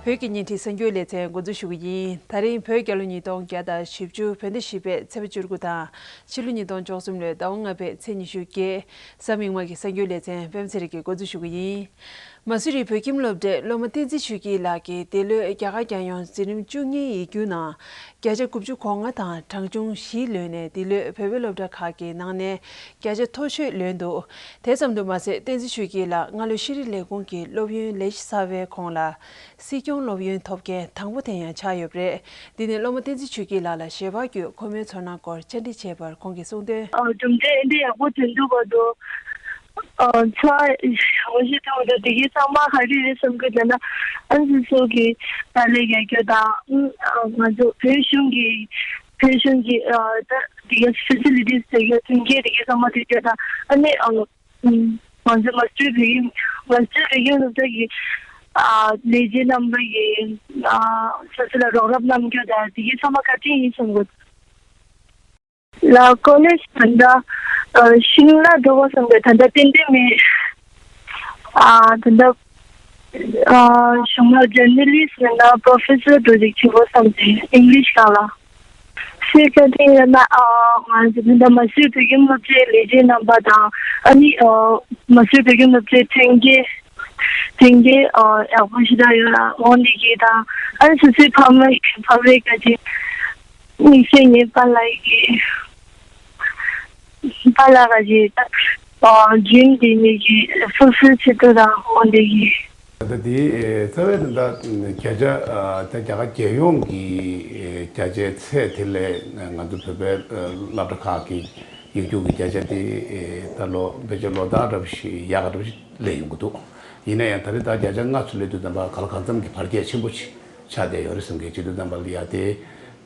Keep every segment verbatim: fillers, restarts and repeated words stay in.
བོད་ཀྱི་བརྙན་འཕྲིན་གསར་འགྱུར་ལེ་ཚན་འགོ་འཛུགས་ཞུ་གི་ཡིན། ད་རིང་བོད་རྒྱལ་ལོ་ཉིས་སྟོང་བརྒྱ་དང་བཞི་བཅུ། བོད་ཟླ་བཞི་པའི་ཚེས་པ་བཅུ་དགུ་དང་། ཕྱི་ལོ་ཉིས་སྟོང་བཅུ་གསུམ་ལོའི་ཟླ་བ་ལྔ་པའི་ཚེས་ཉི་ཤུ་བརྒྱད། གཟའ་མིག་དམར་གྱི་གསར་འགྱུར་ལེ་ཚན་པད་མ་ཚེ་རིང་གིས་འགོ་འཛུགས་ཞུ་གི་ཡིན། མ་སུ་རི་བོད་ཁྱིམ་སློབ་གྲྭའི་སློབ་མ་བསྟན་འཛིན་ཆོས་སྐྱིད་ལགས་ཀྱིས་འདི་ལོའི་རྒྱ་གར་རྒྱལ་ཡོངས་འཛིན་རིམ་བཅུ་གཉིས་ཡིག་རྒྱུགས་ནང་བརྒྱ་ཆ་དགུ་བཅུ་གོ་ལྔ་དང་གྲངས་ཆུང་བཞི་ལོན་ནས་འདི་ལོའི་བོད་པའི་སློབ་གྲྭ་ཁག་གི་ནང་ནས་བརྒྱ་ཆ་མཐོ་ཤོས་ལོན་འདུག་དེ་ཙམ་དུ་མ་ཟད། བསྟན་འཛིན་ཆོས་སྐྱིད་ལགས་སྔ་ལོ་ཤེས་རིག་ལས་ཁུངས་ཀྱི་སློབ་ཡོན་ལས་གཞི་གསར་པའི་གོང་ལ་སྲིད་སྐྱོང་སློབ་ཡོན་ཐོབ་མཁན་དང་པོ་དེ་ཡང་ཆགས་ཡོད་པ་རེད། འདི་ནི་སློབ་མ་བསྟན་འཛིན་ཆོས་སྐྱིད་ལགས་ལ་ཞལ་པར་བརྒྱུད་ཁོ་མོའི་ཚོར་སྣང་སྐོར་བཅར་འདྲི་བྱས་པར་ཁོང་གིས་གསུངས་དོན། ཨ། གྲུབ་འབྲས་འདི་ཡག་པོ་ཐོན་འདུག་བ་དོ། ཨ། ཚ་ཞང་ཞི་ཐོག་ཏུ་དེ་གའི་ཚང་མ་ག་རེ་རེད་བསམ་གི་འདུག་ན། ཨ་ནི་སོ་སོ་གི་ཏཱ་ལའི་རྒྱལ་ཁྱོད་དང་། ཨ། ང་ཚོ་བོད་གཞུང་གི་བོད་གཞུང་གི་ཨ། ད་དེ་གའི་ཕེ་སི་ལི་ཊིས་དེ་གའི་མཐུན་རྐྱེན་དེ་གའི་ཚང་མ་དེ་ཁྱོད་དང་། ཨ་ནི། ཨ། ང་ཚོ་མ་སུ་རི་བོད་ཁྱིམ། མ་སུ་རི་བོད་ཁྱིམ་སློབ་གྲྭ་གི་ཨ། ལས་བྱེད་རྣམ་པ་ཡིས། ཨ། སོ་སོ་ལ་རོགས་རམ་གནང་རྒྱུ་དང་དེ་གའི་ཚང་མ་བཀའ་དྲིན་ཡིན་གསུང་དགོས། ལ་ཀོ་ལེཇ་ད་ལྟ་ཨ། ཤིང་ལ་འགྲོ་བ་བསམ་པའི་ད་ལྟ་ཏན་ཏན་མེད། ཨ། ད་ལྟ་ཨ། གཞུང་ལ་ཇར་ནལ་ལི་སི་ཡང་ན་པྲོ་ཕེ་སར་འགྲོ་རྒྱུ་བྱེད་དགོས་བསམ་སྟེ། ཨིང་ལིཤ་སྒང་ལ། སུའི་བཀའ་དྲིན་ཡོད་ན། ཨ། ང་ཚོ་ད་ལྟ་མ་སུའི་བོད་ཁྱིམ་སློབ་གྲྭའི་ལས་བྱེད་རྣམ་པ་དང་། ཨ་ནི། ཨ། མ་སུའི་བོད་ཁྱིམ་སློབ་གྲྭའི་མཐུན་རྐྱེན། མཐུན་རྐྱེན་ཨ། ཡག་པོ་ཞེ་དྲག་ཡོད་ལ། འོ་འདི་གི་དང་། ཨ་ནི་སོ་སོའི་ཕ་མ་ཕ་མའི་བཀའ་དྲིན། དམིགས་བསལ་ངའི་པཱ་ལགས་ཀྱི་པཱ་ལགས་ཀྱི་ད་ཨ། ཌི་རིམ་འདི་ནས་ཀྱི་ཧྥུལ་ཕིལ་བྱེད་ཐུབ་དང་འོ་འདི་གི། ད་ལྟ་དེ་རྩ་བའི་ད་ལྟ་བརྒྱ་ཆ་ད་རྒྱ་གར་རྒྱལ་ཡོངས་ཀྱི་བརྒྱ་ཆའི་ཚད་དེ་ལས་ང་ཚོ་བོད་པའི་སློབ་གྲྭ་ཁག་གི་ཡིག་རྒྱུགས་ཀྱི་བརྒྱ་ཆ་དེ་ད་ལོ་ཕལ་ཆེར་ལོ་ལྟར་འདྲ་པོ་ཞིག་ཡག་ག་འདྲ་པོ་ཞིག་སླེབས་ཡོང་གི་འདུག་ཡིན་ན་ཡང་ད་རེས་ད་བརྒྱ་ཆ་ལྔ་ཚུར་སླེབས་དུས་ཙམ་པ་ག་ལ་གང་འཚམ་གྱི་བར་ཁྱད་ཆེན་པོ་ཞིག་ཆགས་བསྡད་ཡོད་རེད་བསམ་གི། བྱེད་དུས་ཙམ་པ་ལ་ཡ་དེ་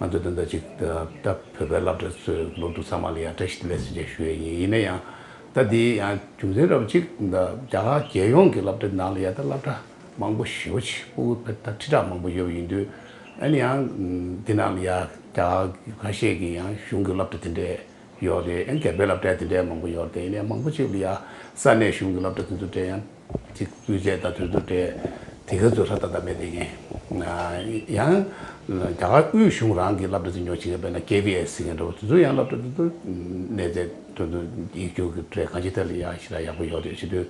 ང་ཚོ་ད་ལྟ་ཅིག་ད་ད་བོད་པའི་སློབ་གྲྭ་ཚོའི་སློབ་ཕྲུག་ཚང་མ་ལ་ཡ་བཀྲ་ཤིས་བདེ་ལེགས་ཟེར་བྱས་ཞུ་ཡས་ཡིན། ཡིན་ན་ཡང་ད་འདི་ཡང་རྒྱུ་མཚན་རབ་ཅིག་ད་རྒྱ་གར་རྒྱལ་ཡོངས་ཀྱི་སློབ་གྲྭ་ནང་ལ་ཡ་ད་སློབ་གྲྭ་མང་པོ་ཞེ་པོ་ཅིག་ཕྲུ་གུ་ད་ཁྲི་ཕྲག་མང་པོ་ཡོད་པ་ཡིན་དུས། ཨ་ནི་ཡང་འདི་ནང་ལ་ཡ་རྒྱ་གར་ཁ་ཤས་ཀྱི་ཡང་གཞུང་གི་སློབ་གྲྭ་དེ་འདྲས་ཡོད་རེད། ཨ་ནི་སྒེར་པའི་སློབ་གྲྭ་དེ་འདྲས་མང་པོ་ཡོད་རེད། ཡིན་ནའི་མང་པོ་ཅིག་ལ་ཡ་ས་གནས་གཞུང་གི་སློབ་གྲྭ་དེ་ཚོ་འདྲས་ཡང་ཅིག་སྤུས་ཚད་དང་དེ་ཚོ་འདྲས་དེ་ག་ཚོད་ཧྲ་ཏག་ཏག་མེད་དེ་ངས་ཡང་རྒྱ་གར་དབུས་གཞུང་རང་གི་སློབ་གྲྭ་ཚོ་ཉོ་བྱེད་མཁན་དཔེར་ན་ཀེ་བི་ཨེས་ཟེར་མཁན་འདྲ་བོ་དེ་ཚོ་ཡང་སློབ་གྲྭ་དེ་ཚོ་གནས་ཚད་དེ་ཚོ་ཡིག་རྒྱུགས་ཀྱི་གྲས་གང་ཅི་ཐད་ལ་ཡ་ཞེ་དྲག་ཡག་པོ་ཡོད་རེད། བྱེད་དུས་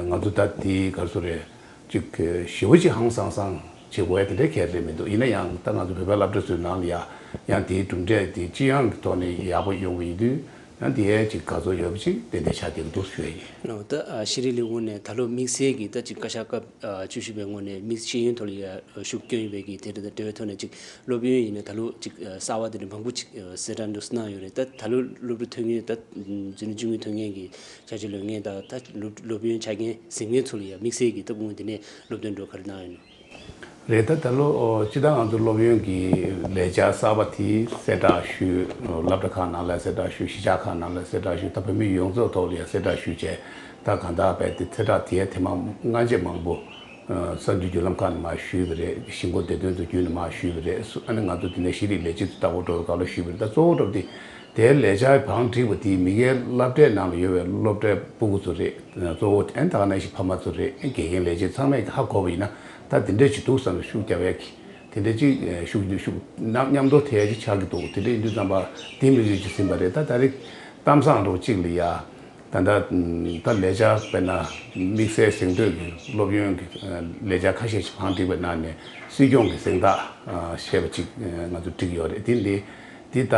ང་ཚོ་ད་དེ་ག་རེ་ཟེར་རེད། ཅིག་ཞེ་པོ་ཅིག་ཧང་སང་སང་བྱེད་དགོས་ཡ་དེ་འདྲའི་གལ་རེད་མི་འདུག་ཡིན་ན་ཡང་ད་ང་ཚོ་བོད་པའི་སློབ་གྲྭ་ཚོའི་ནང་ལ་ཡ་ཡང་དེའི་གྲུབ་འབྲས་དེ་སྤྱི་ཡོངས་ཀྱི་ཐོག་ནས་ཡག་པོ་ཡོང་གི་ཡིན་དུས། ཡང་དེ་ཡ་ཅིག་དགའ་ཚོར་ཡོད་པ་ཅིག་ཏན་ཏན་ཆགས་བསྡད་ཀྱི་འདུག་ཞུ་ཡ་ཡིན། ལགས། ད་ཤེས་རིག་ལས་ཁུངས་ནས་ད་ལོ་དམིགས་བསལ་གྱི་ད་ཅིག་བཀའ་ཤག་སྐབས་བཅུ་བཞི་པའི་ངོས་ནས་དམིགས་ཤེས་ཡོན་ཐོག་ལ་ཡ་ཤུགས་བསྐྱོན་ཡོད་པའི་གི་དེ་དང་འབྲེལ་བའི་ཐོག་ནས་ཅིག་སློབ་ཡོན་ཡིན་ན་ད་ལོ་ཅིག་གསར་པ་དེ་འདྲ་མང་པོ་ཅིག་གསལ་བསྒྲགས་འདུག་གནང་ཡོད་རེད། ད་ད་ལོ་སློབ་ཕྲུག་ཐོན་མཁན་ད་འཛིན་གྲྭ་བཅུ་གཉིས་ཐོན་མཁན་གྱི་ཆ་ཆེ་ལོས་ངས་ད་ད་སློབ་སློབ་ཡོན་ཆ་རྐྱེན་ཟིན་མཁན་ཚོ་ལ་ཡ་དམིགས་བསལ་གྱི་ད་སྐུ་ངོ་དེ་ནས་སློབ་སྟོན་འགྲོ་ག་རེ་གནང་ཡོད་ན། རེད། ད་ད་ལོ་སྤྱི་བཏང་ང་ཚོ་སློབ་ཡོན་གྱི་ལས་འཆར་གསར་པ་དེ་གསལ་བསྒྲགས་ཞུས། སློབ་གྲྭ་ཁག་ནང་ལ་གསལ་བསྒྲགས་ཞུས། གཞིས་ཆགས་ཁག་ནང་ལ་གསལ་བསྒྲགས་ཞུས། ད་བོད་མི་ཡོངས་རྫོགས་ཐོག་ལ་ཡང་གསལ་བསྒྲགས་ཞུས་བྱས། ད་གང་ལྟར་བས་དེ་གསལ་བསྒྲགས་དེའི་ཐེངས་མ་སྔ་རྗེས་མང་པོ་གསར་འགྱུར་བརྒྱུད་ལམ་ཁག་ནས་མར་ཞུས་པ་རེད། གཞིས་འགོ་བདེ་དོན་ཚོ་བརྒྱུད་ནས་མར་ཞུས་པ་རེད། ཨ་ནི་ང་ཚོ་དེ་ནས་ཤེས་རིག་ལས་བྱེད་ཚོ་ལྟ་སྐོར་འགྲོ་བའི་སྐབས་ལ་ཞུས་པ་རེད། ད་གཙོ་བོ་འགྲོ་དེ་དེའི་ལས་འཆར་བང་སྒྲིག་པ་དེ་མི་སྒེར་སློབ་གྲྭའི་ནང་ལ་ཡོད་པའི་སློབ་གྲྭའི་ཕྲུ་གུ་ཚོ་རེད། གཙོ་བོ་ཨ་ནི་ད་ག་ནང་བཞིན་ཕ་མ་ཚོ་རེད། དགེ་རྒན་ལས་བྱེད་ཚང་མས་ཧ་གོ་བ་ཡིན་ན། ད་དེ་འདྲས་ཅིག་འདུག་བསམ་ནས་ཤུགས་རྒྱབ་ཡ་གི་དེ་འདྲས་ཅིག་ཤུགས་འདུག་ཤུགས་མཉམ་མཉམ་དུ་ཐེ་ཡ་ཅིག་ཆགས་ཀྱི་འདུག་དེ་འདྲས་ཡིན་དུས་ཙམ་པ་དེ་མི་ཡུལ་གྱི་ཟིན་པ་རེད། ད་ད་རེས་གཏམ་བཟང་འདྲ་བོ་གཅིག་ལ་ཡ་ད་ད་ད་ལས་འཆར་དཔེར་ན་དམིགས་བསལ་གཟེངས་བསྟོད་ཀྱི་སློབ་ཡོན་གྱི་ལས་འཆར་ཁ་ཤས་ཤིག་བང་སྒྲིག་པའི་ནང་ནས་སྲིད་སྐྱོང་གི་གཟེངས་རྟགས་ཞེས་པ་ཅིག་ང་ཚོ་བསྒྲིགས་ཡོད་རེད། དེ་འདི་འདི་ད་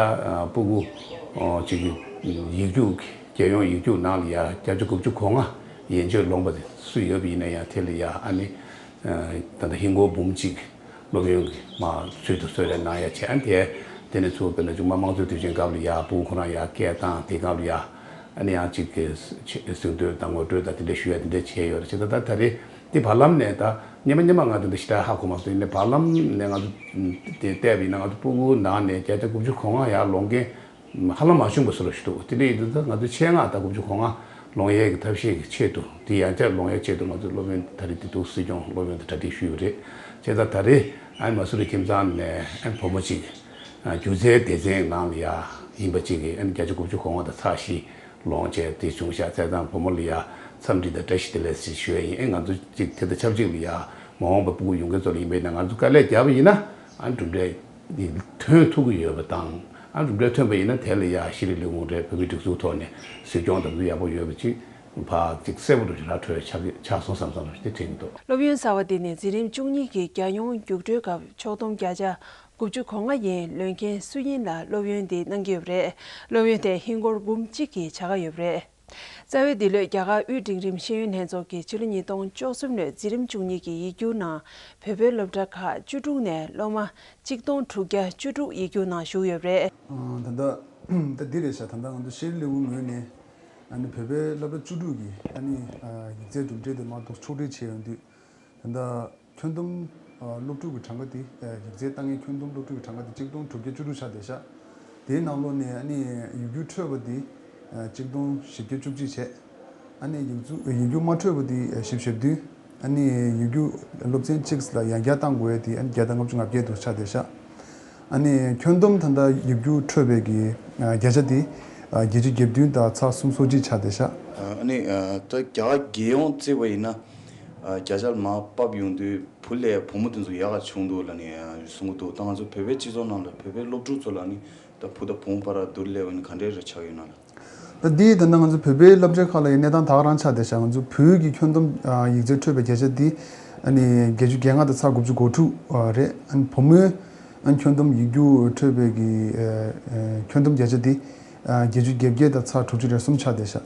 ཕྲུ་གུ་ཅིག་གི་ཡིག་རྒྱུགས་རྒྱལ་ཡོངས་ཡིག་རྒྱུགས་ནང་ལ་ཡ་བརྒྱ་ཆ་དགུ་བཅུ་གོ་ལྔ་ཡན་ཆད་ལོངས་པ་སུ་ཡོད་པ་ཡིན་ན་ཡང་དེ་ལ་ཡ་ཨ་ནི། ད་ལྟ་ཧིན་སྒོར་འབུམ་གཅིག་སློབ་ཡོན་གྱི་མ་ཚུལ་དུ་གསོལ་རས་གནང་ཡ་བྱས། ཨ་ནི་དེ་དེ་ནས་ཚུར་དཔེར་ན་མཇུག་མ་དམངས་གཙོའི་དུས་ཆེན་སྐབས་ལ་ཡ་ཕྲུ་གུ་ཁོ་རང་ཡ་སྐད་བཏང་། དེ་སྐབས་ལ་ཡ་ཨ་ནི་ཡང་གཅིག་གི་གཟེངས་བསྟོད་དང་ངོ་སྤྲོད་དང་དེ་འདྲ་ཞུ་ཡ་དེ་འདྲ་བྱས་ཡོད་རེད། བྱས་ཙང་ད་ད་རེས་དེ་བར་ལམ་ནས་ད་སྔོན་མ་སྔོན་མ་ང་དེ་འདྲ་ཞེ་དྲག་ཧ་གོ་མ་སོང་། ཡིན་ནའི་བར་ལམ་ནས་ང་ཚོ་དེ་བལྟས་པ་ཡིན་ན་ང་ཚོ་ཕྲུ་གུ་ནང་ནས་བརྒྱ་ཆ་དགུ་བཅུ་གོ་ལྔ་ཡར་ལོངས་མཁན་ཧ་ལམ་མ་བྱུང་བ་བཟོ་འདྲ་ཞིག་འདུག་དེ་འདྲ་ཡིན་དུས་ད་ང་ཚོ་ཆེད་མངགས་ད་དགུ་བཅུ་གོ་ལྔ་ལོངས་ཡས་ཀྱི་ཐབས་ཤེས་ཀྱི་ཆེད་དུ། དེ་ཡང་བསྐྱར་ལོངས་ཡས་ཆེད་དུ་ང་ཚོ་སློབ་ཡོན་ད་རེས་དེ་འདུག་སྲིད་སྐྱོང་སློབ་ཡོན་དང་གྲ་སྒྲིག་ཞུས་པ་རེད། བྱས་ཙང་ད་རེས་ཨ་ནི་མ་སུ་རི་ཁྱིམ་ཚང་ནས་ཨ་ནི་བུ་མོ་གཅིག་སྒྱུ་རྩལ་སྡེ་ཚན་ནང་ལ་ཡ་ཡིན་པ་གཅིག་གིས་ཨ་ནི་བརྒྱ་ཆ་དགུ་བཅུ་གོ་ལྔ་དང་ཚེག་བཞི་ལོངས་བྱས་དེ་བྱུང་ཤག་བྱས་ཙང་བུ་མོ་ལ་ཡ་འཚམས་འདྲི་དང་བཀྲ་ཤིས་བདེ་ལེགས་ཞེས་ཞུ་ཡས་ཡིན། ཨ་ནི་ང་ཚོ་གཅིག་དེ་དང་ཆབས་ཅིག་ལ་ཡ་ མ་འོངས་པ་སྤུ་གུ་ཡོང་མཁན་ཚོ་ལ་ཡིན་པས་ན། ང་ཚོ་དཀའ་ལས་བརྒྱབ་པ་ཡིན་ན་ཨ་གྲུབ་འབྲས་འདི་ཐོན་ཐུབ་ཀྱི་ཡོད་པ་དང་། ཨ་གྲུབ་འབྲས་ཐོན་པ་ཡིན་ན་དེ་ལ་ཡ་ཤེས་རིག་ལས་ཁུངས་རེད། བོད་མིའི་སྒྲིག་འཛུགས་ཐོག་ནས་སྲིད་སྐྱོང་དང་དུ་ཡག་པོ་ཡོད་པ་ཅིག་ཕར་ཅིག་གསལ་པོ་འདྲ་ཞིག་ར་འཕྲོད་ཆགས་ཆགས་སོང་བསམ་བསམ་ཞིག་དེ་དྲན་གྱི་འདུག་སློབ་ཡོན་གསར་བ་འདི་ནི་འཛིན་རིམ་བཅུ་གཉིས་ཀྱི་རྒྱལ་ཡོངས་རྒྱུགས་སྤྲོད་སྐབས་ཕྱོགས་བསྡོམས་བརྒྱ་ཆ་དགུ་བཅུ་གོ་ལྔ་ཡིན། ལོན་མཁན་སུ་ཡིན་ལ་སློབ་ཡོན་འདི་གནང་གི་ཡོད་པ་རེད། སློབ་ཡོན་དེ་ཧིན་སྒོར་འབུམ་གཅིག་གི་བྱ་དགའ་ཡོད་པ་རེད། རྩ་བའི་འདི་ལོའི་རྒྱ་གར་དབུས་འབྲིང་རིམ་ཤེས་ཡོན་ལྷན་ཚོགས་ཀྱིས་ཕྱི་ལོ་ཉིས་སྟོང་བཅུ་གསུམ་ལོའི་འཛིན་རིམ་བཅུ་གཉིས་ཀྱི་ཡིག་རྒྱུགས་ནང་བོད་པའི་སློབ་གྲྭ་ཁག་བཅུ་དྲུག་ནས་སློབ་མ་གཅིག་སྟོང་དྲུག་བརྒྱ་བཅུ་དྲུག་ཡིག་རྒྱུགས་ནང་ཞུགས་ཡོད་པ་རེད། ཨ། ད་ལྟ་ད་འདི་རེད་ཤག་ད་ལྟ་ང་ཚོ་ཤེས་རིག་ལས་ཁུངས་ངོས་ནས་ཨ་ནི་བོད་པའི་སློབ་གྲྭ་བཅུ་དྲུག་གི་ཨ་ནི་ཨ་ཡིག་ཚད་གྲུབ་འབྲས་དེ་མར་ཐོག་ཕྱོགས་སྒྲིག་བྱས་ཡོང་དུས། ད་ལྟ་ཁྱོན་བསྡོམས་ཨ་སློབ་ཕྲུག་གི་གྲངས་ཀ་དེ། ཨ་ཡིག་ཚད་ལྟ་མཁན་ཁྱོན་བསྡོམས་སློབ་ཕྲུག་གི་གྲངས་ཀ་དེ་གཅིག་སྟོང་དྲུག་བརྒྱ་བཅུ་དྲུག་ཆགས་བསྡད་ཤག་དེའི་ནང་ལོགས་ནས་ཨ་ནི་ཡིག་རྒྱུགས་འཕྲོད་པ་དེ་ཨ་གཅིག་སྟོང་བཞི་བརྒྱ་བཅུ་གཅིག་བྱས། ཨ་ནི་ཡིག་རྒྱུགས་ཡིག་རྒྱུགས་མ་འཕྲོད་པ་དེ་ཨ་བཞི་བཅུ་ཞེ་བདུན། ཨ་ནི་ཡིག་རྒྱུགས་སློབ་ཚན་གཅིག་ལ་ཡང་བསྐྱར་བཏང་དགོས་ཡས་དེ་ཨ་ནི་བརྒྱ་དང་ལྔ་བཅུ་ང་བརྒྱད་དུ་ཆགས་བསྡད་ཤག་ཨ་ནི་ཁྱོན་བསྡོམས་ད་ལྟ་ཡིག་རྒྱུགས་འཕྲོད་པའི་གི་ཨ་བརྒྱ་ཆ་དེ་ཨ་བརྒྱད་ཅུ་གྱ་བདུན་དང་ཚེག་སུམ་ཅུ་སོ་གཅིག་ཆགས་བསྡད་ཤག་ཨ་ནི་ཨ་ད་རྒྱ་གར་རྒྱལ་ཡོངས་བརྩིས་པ་ཡིན་ན། ཨ་བརྒྱ་ཆ་ལ་མར་ཕབ་ཡོང་དུས་བུ་ལས་བུ་མོ་དེ་ཚོ་ཡག་ག་བྱུང་འདུག་ལབ་ནས་ཨ་གསུང་གི་འདུག་ད་ང་ཚོ་བོད་པའི་སྤྱི་ཚོགས་ནང་ལ་བོད་པའི་སློབ་ཕྲུག་ཚོ་ལ་ནི་ད་བུ་དང་བུ་མོ་བར་ལ་བསྡུར་སླེབས་པ་ཡིན་ན་ག་འདྲས་རེ་ཆགས་ཡོད་ན་ལ། ད་འདི་ད་ལྟ་ང་ཚོ་བོད་པའི་སློབ་གྲྭའི་ཁག་ལ་ཡང་གནས་སྟངས་ད་ག་རང་ཆགས་བསྡད་ཤག་ང་ཚོ་བོད་ཀྱི་ཁྱོན་བསྡོམས་ཨ་ཡིག་ཚད་འཕྲོད་པའི་བརྒྱ་ཆ་འདི་ཨ་ནི་བརྒྱད་ཅུ་གྱ་ལྔ་དང་ཚེག་དགུ་བཅུ་གོ་དྲུག་ཨ་རེད། ཨ་ནི་བུ་མོའི་ཨ་ནི་ཁྱོན་བསྡོམས་ཡིག་རྒྱུགས་འཕྲོད་པའི་གི་ཨ་ཨ་ཁྱོན་བསྡོམས་བརྒྱ་ཆ་འདི་ཨ་བརྒྱད་ཅུ་གྱ་བརྒྱད་དང་ཚེག་དྲུག་ཅུ་རེ་གསུམ་ཆགས་བསྡད་ཤག་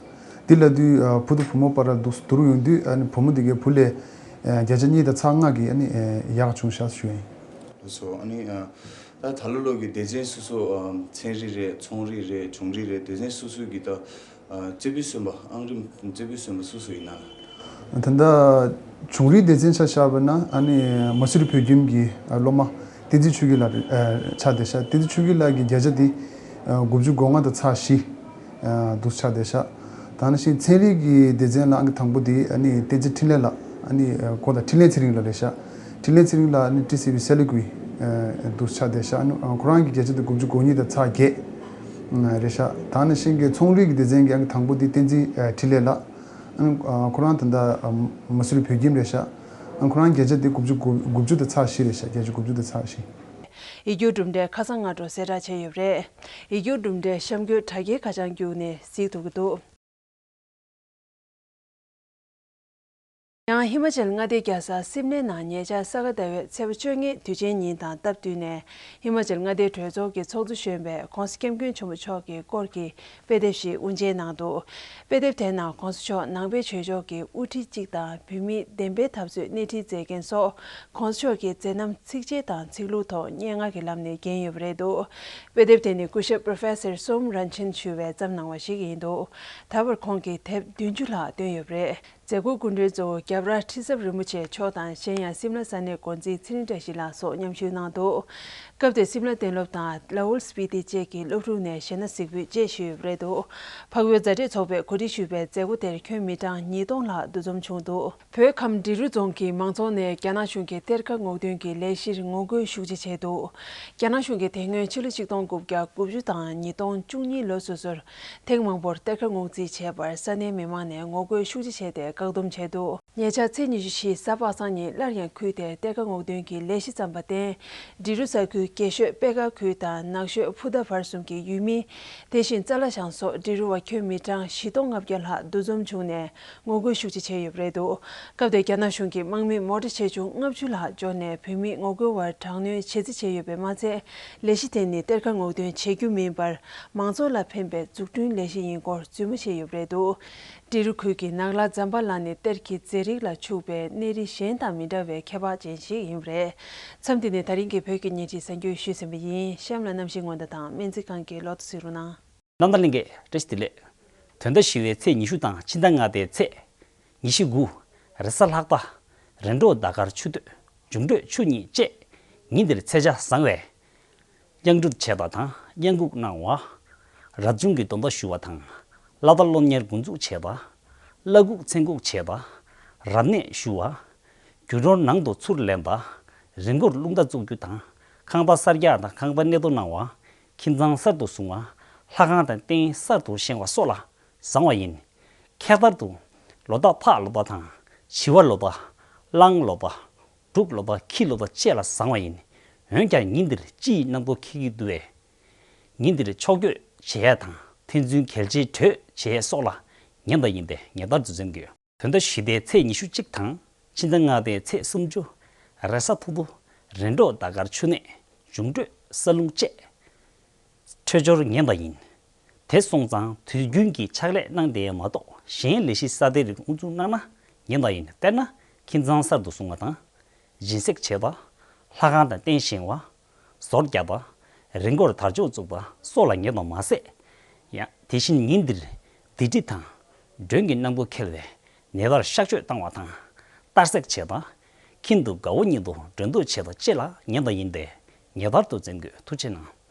འདི་ལབ་དུས་ཨ་བུ་དང་བུ་མོ་བར་ལ་བསྡུར་བསྡུར་ཡོང་དུས་ཨ་ནི་བུ་མོ་འདི་གའི་བུ་ལས་ཨ་བརྒྱ་ཆ་གཉིས་དང་ཚེག་ལྔ་གི་ཨ་ནི་ཨ་ཡག་བྱུང་ཤག་ཞུ་ཡིན། ལགས་སོ། ཨ་ནི་ཨ་ད་ད་ལོ་ལོ་གི་སྡེ་ཚན་སོ་སོ་ཨ་ཚན་རིག་རེད། ཚོང་རིག་རེད། ཆུང་རིག་རེད། སྡེ་ཚན་སོ་སོའི་གི་ད་ཨ་རྩེ་ཕུད་སོན་པ་ཨང་རིམ་རྩེ་ཕུད་སོན་པ་སུ་སུ་ཡིན་ན། ད་ལྟ་ཆུང་རིག་སྡེ་ཚན་ཆ་བཞག་པ་ན་ཨ་ནི་མ་སུ་རི་བོད་ཁྱིམ་གྱི་ཨ་སློབ་མ་བསྟན་འཛིན་ཆོས་སྐྱིད་ལགས་རེད། ཨ་ཆགས་བསྡད་ཤག་བསྟན་འཛིན་ཆོས་སྐྱིད་ལགས་ཀྱི་བརྒྱ་ཆ་དེ་ཨ་དགུ་བཅུ་གོ་ལྔ་དང་ཚེག་བཞི་ཨ་འདུག་ཆགས་བསྡད་ཤག་ད་ནང་བཞིན་ཚན་རིག་གི་སྡེ་ཚན་ལ་ཨང་ཀི་དང་པོ་དེ་ཨ་ནི་བསྟན་འཛིན་འཕྲིན་ལས་ལགས། ཨ་ནི་ཨ་ཁོ་ལ་འཕྲིན་ལས་ཚེ་རིང་ལགས་རེད་ཤག་འཕྲིན་ལས་ཚེ་རིང་ལགས་ཨ་ནི་ཊི་སི་ཝི་སེ་ལི་ཀུའི་ཨ་འདུག་ཆགས་བསྡད་ཤག་ཨ་ནི་ཨ་ཁོ་རང་གི་བརྒྱ་ཆ་དེ་དགུ་བཅུ་གོ་གཉིས་དང་ཚེག་བརྒྱད་ཨ་རེད་ཤག་ད་ནང་བཞིན་གྱི་ཚོང་རིག་གི་སྡེ་ཚན་གྱི་ཨང་ཀི་དང་པོ་དེ་བསྟན་འཛིན་ཨ་འཕྲིན་ལས་ལགས། ཨ་ནི་ཨ་ཁོ་རང་ད་ལྟ་ཨ་མ་སུ་རི་བོད་ཁྱིམ་རེད་ཤག་ཨ་ནི་ཁོ་རང་བརྒྱ་ཆ་དེ་དགུ་བཅུ་དགུ་དགུ་བཅུ་དང་ཚེག་བཞི་རེད་ཤག་བརྒྱ་ཆ་དགུ་བཅུ་དང་ཚེག་བཞི། ཡིག་རྒྱུགས་གྲུབ་འབྲས་ཁ་སང་སྔ་དྲོ་གསལ་བསྒྲགས་བྱས་ཡོད་པ་རེད། ཡིག་རྒྱུགས་གྲུབ་འབྲས་གཤམ་འཁོད་དྲ་རྒྱའི་ཁ་བྱང་བརྒྱུད་ནས་གཟིགས་ཐུབ་ཀྱི་འདུག་ཡང་ཧི་མ་ཅལ་མངའ་སྡེའི་རྒྱལ་ས་སིམ་ལའི་ནང་ཉེ་ཆར་ས་ག་ཟླ་བའི་ཚེས་པ་བཅོ་ལྔའི་དུས་ཆེན་ཉིན་དང་སྟབས་བསྟུན་ནས་ཧི་མ་ཅལ་མངའ་སྡེའི་གྲོས་ཚོགས་ཀྱི་ཚོགས་གཙོ་གཞོན་པས་༸གོང་ས་༸སྐྱབས་མགོན་ཆེན་པོ་མཆོག་གི་སྐོར་གྱི་དཔེ་དེབ་ཞིག་དབུ་འབྱེད་གནང་འདུག་དཔེ་དེབ་དེའི་ནང་༸གོང་ས་མཆོག་ནང་པའི་ཆོས་ཕྱོགས་ཀྱི་དབུ་ཁྲིད་གཅིག་དང་བོད་མིའི་བདེན་པའི་འཐབ་རྩོད་སྣེ་ཁྲིད་མཛད་མཁན་སོགས་༸གོང་ས་མཆོག་གི་མཛད་རྣམ་ཚིགས་བཅད་དང་ཚིག་ལྷུག་ཐོག་སྙན་ངག་གི་ལམ་ནས་བརྒྱན་ཡོད་པ་རེད་འདུག་དཔེ་དེབ་དེ་ནི་སྐུ་ཞབས་Professor Som Ranchen ཞུ་བས་བརྩམས་གནང་བ་ཞིག་ཡིན་འདུག་ད་བར་ཁོང་གིས་དེབ་བདུན་ཅུ་ལྷག་བཏོན་ཡོད་པ་རེད། མཛད་སྒོའི་སྐུ་མགྲོན་གཙོ་བོ་རྒྱལ་བ་ར་ཁྲི་ཟབ་རིན་པོ་ཆེ་མཆོག་དང་གཞན་ཡང་སིམ་ལ་ས་གནས་འགོ་འཛིན་ཚེ་རིང་བཀྲ་ཤིས་ལགས་སོགས་མཉམ་ཞུགས་གནང་འདུག་སྐབས་དེར་སིམ་ལ་གཏན་སློབ་དང་ལ་ཧུལ་སྤི་ཏི་བཅས་ཀྱི་སློབ་ཕྲུག་ནས་གཞས་སྣ་གཟིགས་འབུལ་བཅས་ཞུས་ཡོད་པ་རེད་འདུག་འཕགས་བོད་མཛའ་འབྲེལ་ཚོགས་པས་གོ་སྒྲིག་ཞུས་པའི་མཛད་སྒོ་དེར་ཁྱོན་མི་གྲངས་ཉིས་སྟོང་ལྷག་འདུ་འཛོམས་བྱུང་འདུག་བོད་ཁམས་འབྲི་རུ་རྫོང་གི་མང་ཚོགས་ནས་རྒྱ་ནག་གཞུང་གི་གཏེར་ཁ་སྔོག་འདོན་གྱི་ལས་གཞིར་ངོ་རྒོལ་ཤུགས་ཆེ་བྱས་འདུག་རྒྱ་ནག་གཞུང་གིས་དེ་སྔོན་ཕྱི་ལོ་ཆིག་སྟོང་དགུ་བརྒྱ་དགུ་བཅུ་དང་ཉིས་སྟོང་བཅུ་གཉིས་ལོ་སོ་སོར་ཐེངས་མང་པོར་གཏེར་ཁ་སྔོག་རྩིས་བྱས་པར་ས་གནས་མི་མང་ནས་ངོ་རྒོལ་ཤུགས་ཆེ་བྱས་ཏེ་བཀག་སྡོམ་བྱས་འདུག་ཉེ་ཆར་ཚེས་ཉི་ཤུ་བཞི་གཟའ་པ་སངས་ཉིན་སླར་ཡང་ཁུལ་དེར་གཏེར་ཁ་སྔོག་འདོན་གྱི་ལས་གཞི་བརྩམས་པར་བརྟེན། འབྲི་རུ་ས་ཁུལ་དགེ་ཤོད་པད་དཀར་ཁུལ་དང་ནགས་ཤོད་ཕུ་ཐ་བར་གསུམ་གྱི་ཡུལ་མི། དེ་བཞིན་ཙ་ལ་ཞང་སོགས་འབྲི་རུ་བ་ཁྱོན་མི་གྲངས་བཞི་སྟོང་ལྔ་བརྒྱ་ལྷག་འདུ་འཛོམས་བྱུང་ནས་ངོ་རྒོལ་ཤུགས་ཆེ་བྱས་ཡོད་པ་རེད་འདུག་སྐབས་དེར་རྒྱ་ནག་གཞུང་གིས་དམག་མི་མོ་ཊ་ཆེ་ཆུང་ལྔ་བཅུ་ལྷག་འབྱོར་ནས་བོད་མི་ངོ་རྒོལ་བར་དྲག་གནོན་བྱེད་རྩིས་བྱས་ཡོད་པས་མ་ཚད། ལས་གཞི་དེ་ནི་གཏེར་ཁ་སྔོག་འདོན་བྱེད་རྒྱུ་མིན་པར། མང་ཚོགས་ལ་ཕན་པའི་འཛུགས་སྐྲུན་ལས་གཞི་ཡིན་སྐོར་རྫུན་མ་བྱས་ཡོད་པ་རེད་འདུག་འབྲི་རུ་ཁུལ་གྱི་ནགས་ལྷ་ཛམ་བྷ་ལ་ནི་གཏེར་གྱི་རྫས་རིགས་ལ་ཕྱུག་པའི་གནས་རི་གཞན་དང་མི་འདྲ་བའི་ཁྱད་འཕགས་ཅན་ཞིག་ཡིན་པ་རེད། མཚམས་འདི་ནས་ད་རིང་གི་བོད་ཀྱི་བརྙན་འཕྲིན་གསར་འགྱུར་ཞུས་ཟིན་པ་ཡིན། གཤམ་ལ་གནམ་གཤིས་སྔོན་བརྡ་དང་སྨན་རྩིས་ཁང་གི་ལོ་ཐོ་གཟིགས་རོགས་གནང་། གནམ་ཐང་ལྷན་རྒྱས་བཀྲ་ཤིས་བདེ་ལེགས། དོན་དག་ཞི་བའི་ཚེས་ཉི་ཤུ་དང་ཕྱི་ཟླ་ལྔ་པའི་ཚེས་ཉི་ཤུ་དགུ། རེས་གཟའ་ལྷག་པ། རེས་འགྲོགས་ཟླ་སྐར་ཆུ་སྟོད། འབྱུང་འཕྲོད་ཆུ་གཉིས་བཅས། ཉིན་འདིར་ཚེས་ཆ་བཟང་བས། གཡང་སྒྲུབ་བྱེད་པ་དང་གཡང་འགུགས་གནང་བ། རབ་བྱུང་གི་སྡོམ་པ་ཞུ་བ་དང་། བླ་དྭགས་སློབ་གཉེར་འགོ་འཛུགས་བྱེད་པ། བླ་འགུགས་མཚན་འགུགས་བྱེད་པ། རབ་གནས་ཞུ་བ། རྒྱུ་ནོར་ནང་དུ་ཚུར་ལེན་པ། རི་མགོར་རླུང་རྟ་བཙུགས་རྒྱུ་དང་ཁང་པ་གསར་རྒྱག་དང་ཁང་པ་གནས་ཐོ་གནང་བ། ཁྱིམ་ཚང་གསར་དུ་བཟུང་བ། ལྷ་ཁང་དང་རྟེན་གསར་དུ་བཞེངས་པ་སོགས་ལ་བཟང་བ་ཡིན། ཁྱད་པར་དུ་ལོ་རྟགས་ཕག་ལོ་པ་དང་བྱི་བ་ལོ་པ། གླང་ལོ་པ། འབྲུག་ལོ་པ་ཁྱི་ལོ་པ་བཅས་ལ་བཟང་བ་ཡིན། འོན་ཀྱང་ཉིན་འདིར་སྤྱི་ཡི་གནམ་སྒོ་འཁེལ་གྱི་འདུག་པས། ཉིན་འདིར་ཕྱོགས་བསྐྱོད་བྱེད་ཡས་དང་ཕན་ཚུན་གལ་ཆེའི་གྲོས་བྱེད་ཡས་སོགས་ལ་ཉན་པ་ཡིན་པས་ཉེ་ལྟར་དུ་འཛེམ་དགོས། བོད་ཟླ་བཞི་པའི་ཚེས་ཉི་ཤུ་གཅིག་དང་ཕྱི་ཟླ་ལྔ་པའི་ཚེས་སུམ་ཅུ། རེས་གཟའ་ཕུར་བུ། རེས་འགྲོགས་ཟླ་སྐར་ཆུ་ནད། འབྱུང་འཕྲོད་ས་རླུང་བཅས། འཕྲོད་སྦྱོར་ངན་པ་ཡིན། དེ་སོང་ཙང་དུས་རྒྱུན་གྱི་ཕྱག་ལས་གནང་བསྡད་མ་གཏོགས་གཞན་ལས་གཞི་གསར་པའི་རིགས་དབུ་འཛུགས་གནང་ན་ངན་པ་ཡིན། དཔེར་ན་ཁྱིམ་ཚང་གསར་དུ་བཟུང་བ་དང་། སྦྱིན་སྲེག་བྱེད་པ། ལྷ་ཁང་དང་རྟེན་བཞེངས་པ། ཟོར་རྒྱབ་པ། རི་མགོར་དར་ལྕོག་བཙུགས་པ་སོགས་ལ་ངན་པ་མ་ཟད། ཡང་དེ་བཞིན་ཉིན་འདིར་སྡིག་སྒྲིབ་དང་། མགྲོན་གྱི་གནམ་སྒོ་འཁེལ་བས་ནད་པར་གཤག་བཅོས་བཏང་བ་དང་། གཏར་སྲེག་བྱེད་པ། ཁྱིམ་དུ་དགའ་བོ་ཉིད་དུ་མགྲོན་འདུ་བྱེད་པ་བཅས་ལ་ངན་པ་ཡིན་པས་ངེས་པར་དུ་འཛེམ་དགོས། ཐུགས་རྗེ་གནང་།